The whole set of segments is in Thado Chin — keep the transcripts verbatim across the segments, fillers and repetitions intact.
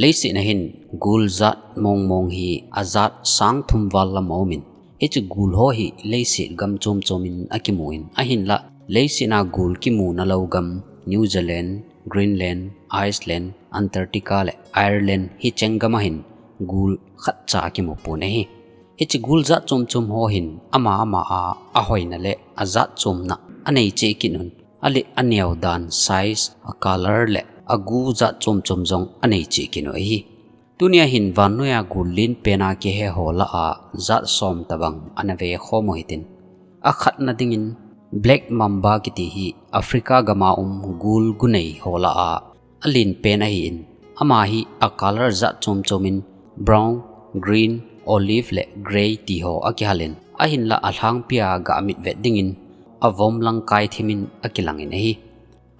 Leiset a hin gul jat mong mong hi ajat sang thum val lam a um in, hiche gul ho hi leiset gam chom chom in akimu in, ahinlah leiset a gul kimuna lou gam New Zealand, Greenland, Iceland, Antarctica le Ireland hi cheng gam a hin gul khatcha akimu pon ahi. Hiche gul jat chom chom ho hin ama ama a ahoina le ajat chomna anei cheh kit un, ahileh aneo dan, size, a color le agu jat chom chom jong anei cheh kit u ahi. Tunia hin vannoiya gul lenpen a kihe ho lah a jat som tabang ana vekhom u hitin. Akhatna dingin Black Mamba kiti hi Africa gam a um gul gu nei ho lah a alenpen ahin, ama hi a color jat chom chom in brown, green, olive le grey ti ho akihal in, ahinlah alhangpi a gah mit vet dingin avom lang kai thim in akilang in ahi.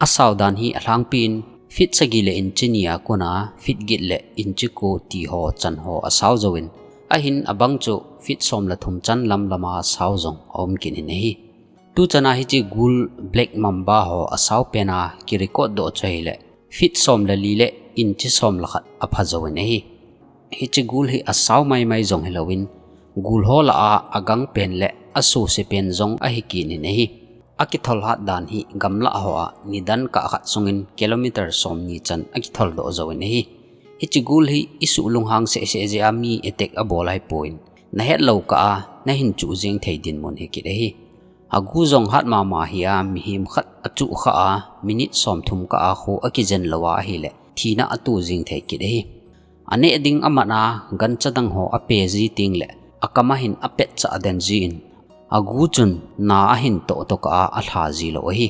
Asao dan hi alhangpi in feet sagi le inch ni a kona feet get le inch ko ti ho chan ho asao jou in, ahin abang chu feet som le thum chan lam lam a sao jong aum kit in ahi. Tuchan a hiche gul Black Mamba ho asao pen a kirecord doh chu ahileh feet som le li le inch som le khat apha jou in ahi. Hiche gul hi asao mai mai jong hilou in, gul ho lah a agang pen le asuse pen jong ahi kit in ahi. Akithol hat dan hi gamla ho a nidan kah khat sungin kilometer som ni chan akithol doh jou in ahi. Hiche gul hi isuh lunghang seh seh jeh a mi attack abol ahipon, nahet lou kah a nahin chuh jeng thei dinmun hi kit ahi. Agu jong hat mama hi a, mihem khat achuh kha a, minute som thum kah a khu akijen lou a ahileh thina ato jeng thei kit ahi. Aneh ding amat a, gancha dang ho ape ji teng le akam a hin apet chah den ji in, agu chun na ahin toh toh kah a alha ji lou ahi.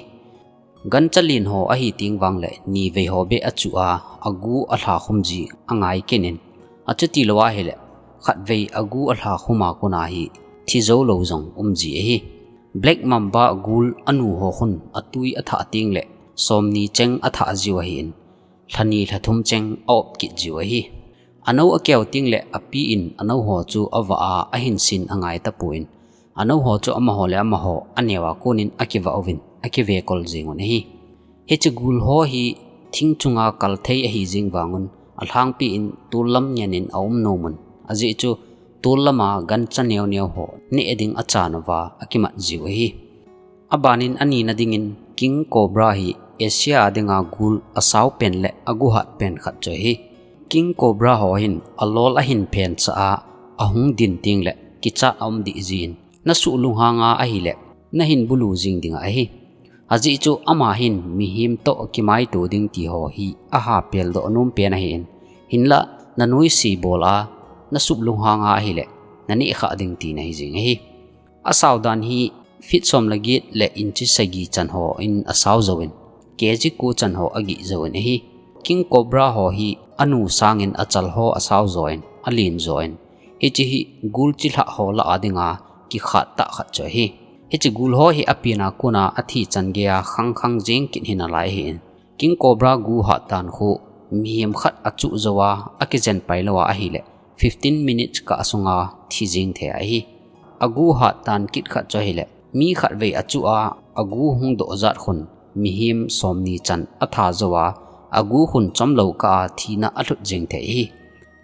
Gancha len ho ahi teng vang le nivei ho beh achuh a, agu alha khum ji angai kit in, achuti lou ahileh khatvei agu alha khum a kona hi thi jou lou jong um ji ahi. Black Mamba gul anu ho khun atui athah teng le som ni cheng athah jiu ahin, lha ni lha thum cheng a-op kit jiu ahi. Anou akeo teng le api in anou ho chu avah a ahin sin angai tapon, anou ho chu amaho le amaho aneo a konin akivah uvin akivekol jeng un ahi. Hiche gul ho hi thing chunga kal thei ahi jeng vang un, alhangpi in tol lam ngen in aum nom un, ajeh chu tol lam a gancha neo neo ho neh ding achan uva akimat jiu ahi. Aban in anina dingin King Cobra hi Asia a dinga gul asao pen le agu hat pen khat chu ahi. King Cobra ho hin alol ahin phen cha a, ahung din teng le kichat aum dih ji in, nasuh lunghang a ahileh nahin bulu jing ding ahi. Ajeh chu ama hin mihem toh kimaito ding ti ho hi aha pel doh nom pen ahin, hinlah nanuisat bol a, nasuh lunghang a ahileh naneh kha ding tina hi jing ahi. Asao dan hi feet som le get le inch sagi chan ho in asao jou in, K G ko chan ho agih jou in ahi. King Cobra ho hi anu sangin achal ho asao jo in, alen jo in, hiche hi gul chilhah ho lah a dinga kikhat tah khat chu ahi. Hiche gul ho hi apen a kona athi chan gei a khang khang jeng kit hi nalai ahin, King Cobra gu hat dan khu mihem khat achuh jou a, akijen pai lou a ahileh fifteen minutes kah sunga thi jeng thei ahi. Agu hat dan kit khat chu ahileh mi khatvei achuh a, agu hung doh jat khun mihem som ni chan atha jou a, agu khun chom lou kah a thina alhut jeng thei ahi.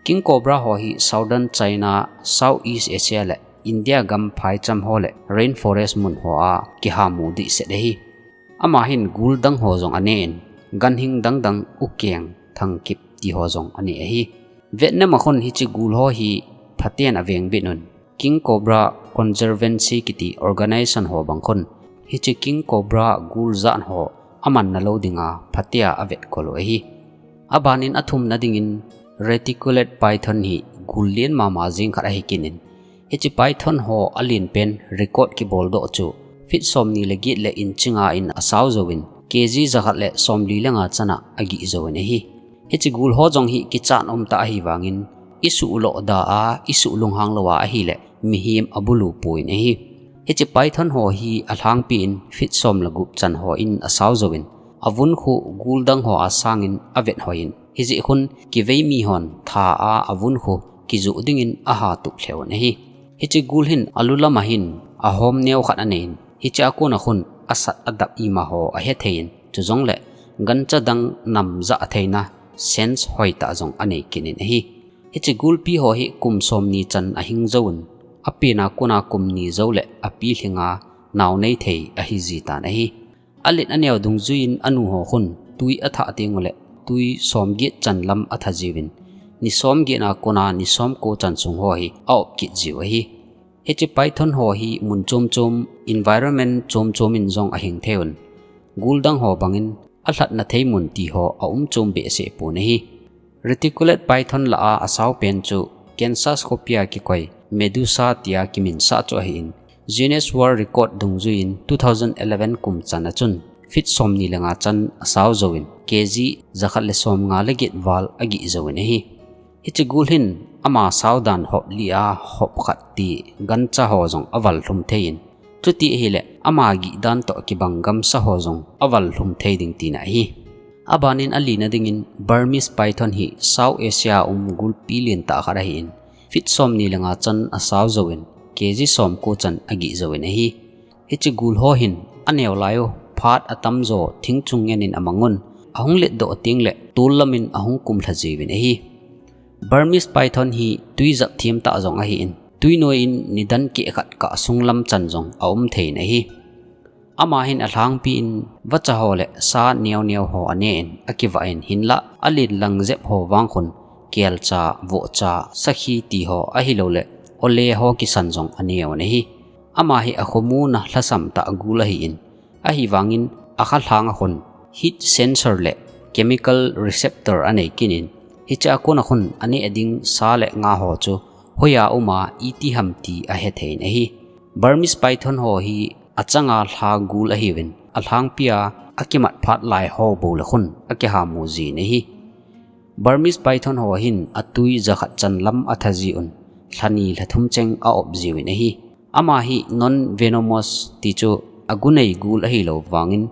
King Cobra ho hi Southern China, Southeast Asia le India gam phaicham ho le rainforest mun ho a kihamu dih set ahi. Ama hin gul dang ho jong aneh in, ganhing dang dang, ukeng, thangkip ti ho jong aneh ahi. Vietnam a khun hiche gul ho hi phaten avengbit un, King Cobra Conservancy kiti organization ho bang khun hiche King Cobra gul jat ho amanna lou dinga phatea avetkol u ahi. Aban in athumna dingin reticulate python hi gul len mama jeng khat ahi kit in, hiche python ho alen pen record kibol doh chu feet som ni le get le inch nga in asao jou in, K G jakhat le som li le nga chan a agih jou in ahi. Hiche gul ho jong hi kichat um tah ahi vangin, isuh loh da a, isuh lunghang lou a ahileh mihem abulu pon ahi. Hiche python ho hi alhangpi in feet som le gup chan ho in asao jou in, avun khu gul dang ho a sangin avet hoi in, hijeh khun kivei mi hon tha a avun khu kijuh dingin aha tup lheh un ahi. Hiche gul hin alu lam a hin ahom neo khat anei in, hiche a kona khun asat adap ima ho ahe thei in, chujongle gancha dang nam jah theina sense hoitah jong anei kit in ahi. Hiche gulpi ho hi kum somni chan ahing jouvin, apena kona kum ni jou le api lhinga nao nei thei ahi jitan ahi. Alet aneo dungjuiyin anu ho khun tui athah teng uleh tui somget chan lam atha jiuvin, ni somget na kona ni somko chan sung ho hi a-op kit jiu ahi. Hiche python ho hi mun chom chom, environment chom chom in jong ahing thei un, gul dang ho bangin alhatna thei mun ti ho aum chom behseh pon ahi. Reticulate python lah a asao pen chu Kansas khopi a kikoi Medusa tia kiminsah chu ahin, Guinness World Record dungjuiyin two thousand eleven kum chan a chun feet somni le nga chan asao jouvin, kg jakhat le somnga le get val agih jouvin ahi. Hiche gul hin ama sao dan hop li a hop khat ti gancha ho jong aval lhum thei in, chuti ahileh ama gih dan toh kibang gamsa ho jong aval lhum thei ding tina ahi. Abanin alina dingin Burmese python hi South Asia a um gulpi lentah khat ahin, feet somni le nga chan asao jouvin, kg somko chan agih jouvin ahi. Hiche gul ho hin aneo lai u phat atamjo thing chung ngen in amang un, ahung letdoh teng le tol lamin ahung kumlha jiuvin ahi. Burmese python hi tui jat them tah jong ahin, tui noiyin nidan keh khat kah sung lam chan jong aum thei in ahi. Ama hin alhangpi in vacha ho le sa neo neo ho ane in akivah in, hinlah alen lang jep ho vang khun kelcha, vohcha, sakhi ti ho ahilouleh ole ho kisan jong ane un ahi. Ama hi akhomuna lhasam tah gul ahin, ahivangin akha lhang a khun heat sensor le chemical receptor anei kit in, hiche a kona khun ane ding sa le nga ho chu hoiya uma iti ham ti ahe thei in ahi. Burmese python ho hi achanga lha gul ahiuvin, alhangpi a akimat phat lai ho bou le khun akihamu jin ahi. Burmese python ho hin atui jakhat chan lam atha jiuvin, lhani lhathum cheng a-op jiuvin ahi. Ama hi non-venomous ti chu agu nei gul ahilou vangin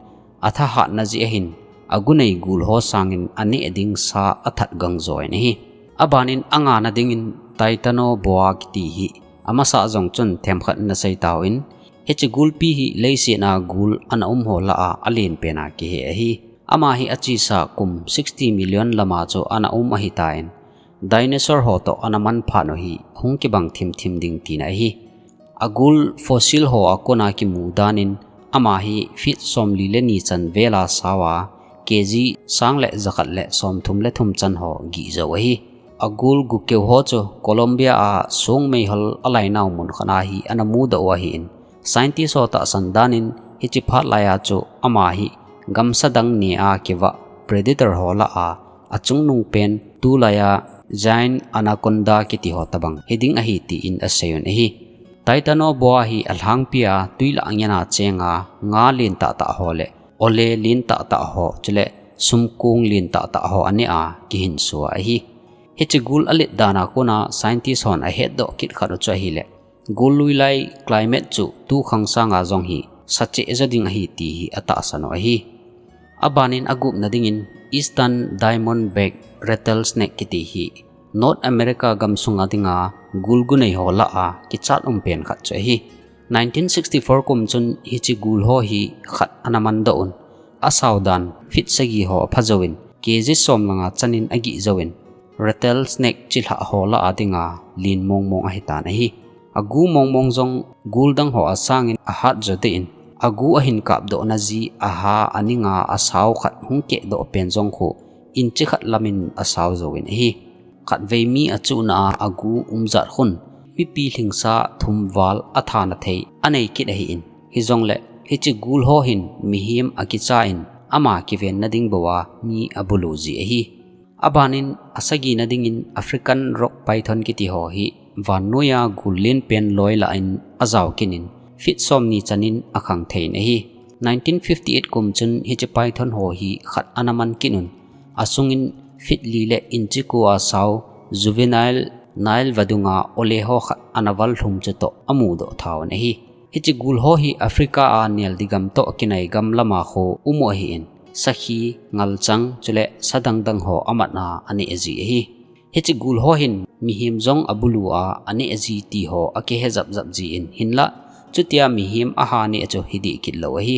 athahatna jeh ahin, agu nei gul ho sangin ane ding sa athat gang jouvin ahi. Abanin angana dingin Titanoboa kiti hi amasa jong chun themkhat in asei tauvin, hiche gulpi hi leiset a gul ana um ho lah a alen pen a kihe ahi. Ama hi achesa kum sixty million lama chu ana um ahitan, dinosaur ho toh ana manphat u hi hung kibang thimthim ding tina ahi. Agul fossil ho a kona kimu danin ama hi feet somli le ni chan vel a sao a, kg sang le jakhat le somthum le thum chan ho gih jou ahi. Agul gukeu ho chu Colombia a song meihol alainau mun khat a hi ana mudoh u ahin, scientist ho tahsan danin hiche phat lai a chu ama hi gamsa dang ne a kivah predator ho lah a achungnung pen tulai a giant anaconda kiti ho tobang hiding ahi tin asei un ahi. Titanoboa hi alhangpi a tui lah a ngen a cheng a nga lentah tah ho le ole lentah tah ho chule sumkong lentah tah ho ane a kihinso ahi. Hiche gul alet dan a kona scientist hon ahetdoh kit khat u chu ahileh, gul lui lai climate chu tukhang sanga jong hi sacheh jo ding ahi ti hi atahsan u ahi. Abanin agupna dingin Eastern Diamondback Rattlesnake kiti hi North America gamsunga dinga gul gu nei ho lah a kichat um pen khat chu ahi. Nineteen sixty-four kum chun hiche gul ho hi khat ana mandoh un, asao dan feet sagi ho apha jouvin, kg som langa chanin agih jouvin, rattlesnake chilhah ho lah a dinga len mongmong ahitan ahi. Agu mongmong jong gul dang ho asangin ahat jo deh in, agu ahin kapdohna ji aha aninga asao khat hung kehdoh pen jong khu inchi khat lamin asao jouvin ahi. Khatvei mi achuhna a agu umjat khun mipi lhingsa thum val athana thei anei kit ahin, hijongle hiche gul ho hin mihem akicha in ama kivenna ding bou a mi abulu ji ahi. Abanin asagina dingin African rock python kiti ho hi vannoiya gul lenpen loi lah in ajao kit in, feet somni chanin akhang thei in ahi. Nineteen fifty-eight kum chun hiche python ho hi khat ana man kit un, asungin feet li le inchi ko asao juvenile Nile vadunga ole ho khat ana val lhum chutoh amudoh thauvin ahi. Hiche gul ho hi Africa a neldi gam toh kinai gam lama khu um u ahin, sakhi, ngalchang chule sa dangdang ho amat a aneh ji ahi. Hiche gul ho hin mihem jong abulu a aneh ji ti ho akihe japjap jin, hinlah chutia mihem aha neh chu hidih kit lou ahi.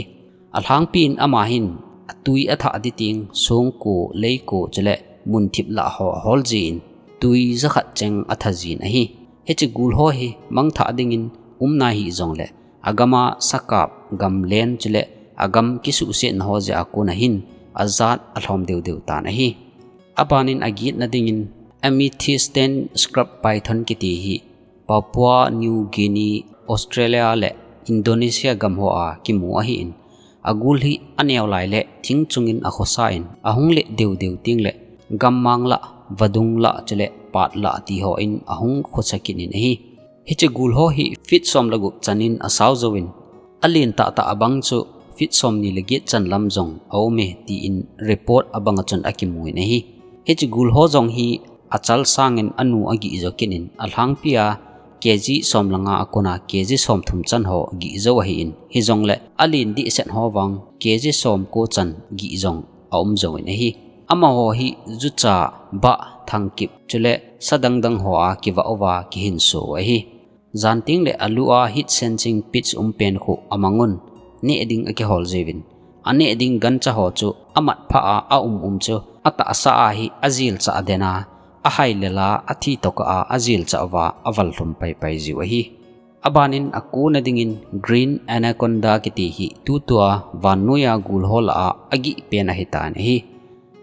Alhangpi in ama hin atui athah ding teng songko, leiko chule munthip lah ho ahol jin, tui jakhat cheng atha jin ahi. Hiche gul ho hi mangthah dingin umna hijongle, agama sakap, gamlen chule agam kisuhsetna ho jeh a kon ahin, ajat alhom deu deu tan ahi. Abanin agetna dingin amethystine scrub python kiti hi Papua New Guinea, Australia le Indonesia gam hoa kimu ahin, agul hi aneo lai le thing chungin akhosa in, ahung le deu deu tengle gammang lah, vadung lah chule pat lah ti hon ahung khosa kit in ahi. Hiche gul ho hi feet som le gup chanin asao jouvin, alen tahtah abang chu feet somni le get chan lam jong aume tin report abang a chun akimu in ahi. Hiche gul ho jong hi achal sangin anu agih jo kit in, alhangpia kg som le nga a kona kg somthum chan ho gih jo ahin, hijongle alen dehset ho vang kg somko chan gih jong aum jouvin ahi. Amaho hi jucha, bah, thangkip chule sa dang dang hoa kivah uva kihinso u ahi. Jan tengle alu a heat sensing pads um pen khu amangun, neh ding akihol jiuvin, aneh ding gancha ho chu amat pha a aum um chu atahsa a hi ajilchah den a, ahai le la athi tokah a ajilchah uva avallhum pai pai jiu ahi. Abanin akona dingin green anaconda kiti hi tutua vannoiya gul ho lah a agih pen ahitan ahi.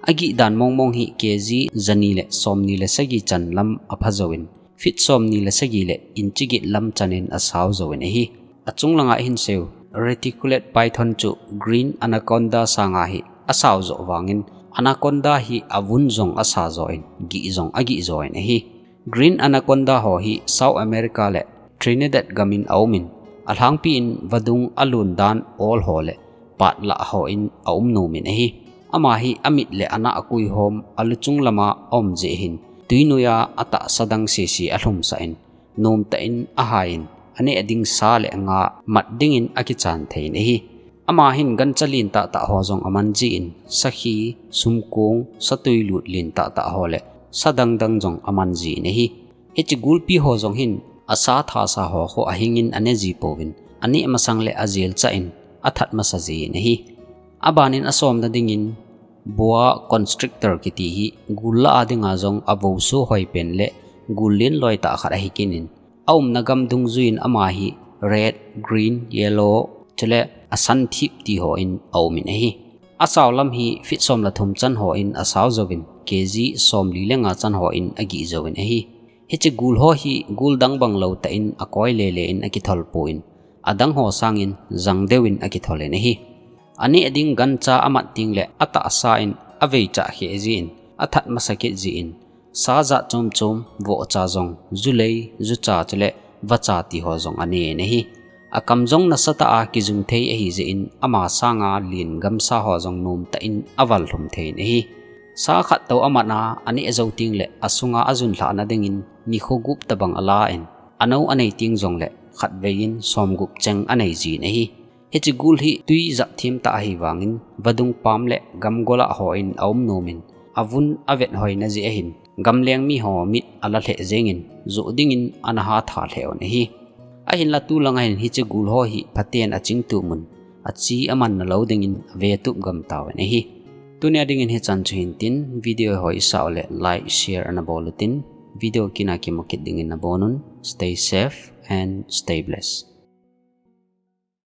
Agih dan mong mong hi kg jani le somni le sagi chan lam apha jouvin, feet somni le sagi le inch get lam chanin asao jouvin ahi. Achung langa hinseiu reticulate python chu green anaconda sanga hi asao jo vangin, anaconda hi avun jong asa jo in, gih jong agih jo in ahi. Green anaconda ho hi South America le Trinidad gamin aumin, alhangpiin vadung alun dan ol ho le pat lah hon aum nomin ahi. Ama hi amit le anah akui hom, aluchung lama aum jeh hin, tuinoiya atahsa dang sese alhumsah in, nomtah in ahaiyin, aneh ding sa le nga mat dingin akichan thei in ahi. Ama hin gancha len tahtah ho jong aman jin, sakhi, sumkong, satui lut len tahtah ho le sa dang dang jong aman jin ahi. Hiche gulpi ho jong hin asa thasa ho khu ahingin ane ji pouvin, aneh masang le ajilchah in athat masa jin ahi. Abanin asomna dingin boa constrictor kiti hi gul lah a dinga jong avouso hoi pen le gul len loi tah khat ahi kit in, aumna gam dungjuiyin ama hi red, green, yellow chule asan thip ti hon aumin ahi. Asao lam hi feet som le thum chan hon asao jouvin, kg somli le nga chan hon agih jouvin ahi. Hiche gul ho hi gul dang bang lou tah in akoi lele in akithol pon, adang ho sangin jang deuin akithol in ahi. Aneh ding gancha amat tengle atahsa in aveichah kheh jin, athat masa kit jin, sa jat chom chom, vohcha jong, julei, jucha chule vacha ti ho jong ane in ahi. Akam jong nasatah a kijung thei ahi jeh in, ama sanga len gamsa ho jong nomtah in avallhum thei in ahi. Sa khat tou amat a aneh jou tengle asunga ajun lhahna dingin nikho gup tobang ala in, anou anei teng jongle khatvei in somgup cheng anei jin ahi. Hiche gul hi tui jat them tah ahi vangin, vadung pam le gamgolah hon aum nomin, avun avet hoina jeh ahin, gamleng mi ho mit ala lheh jengin, joh dingin ana hatha lheh un ahi. Ahinla tulanga hin hiche gul ho hi phaten aching tup un, achi amanna lou dingin ave tup gam tauvin ahi. Tunia dingin hichan chu hintin, video ho isah ule like, share ana bol utin, video kina kimu kit dingin nabonun. Stay safe and stay blessed.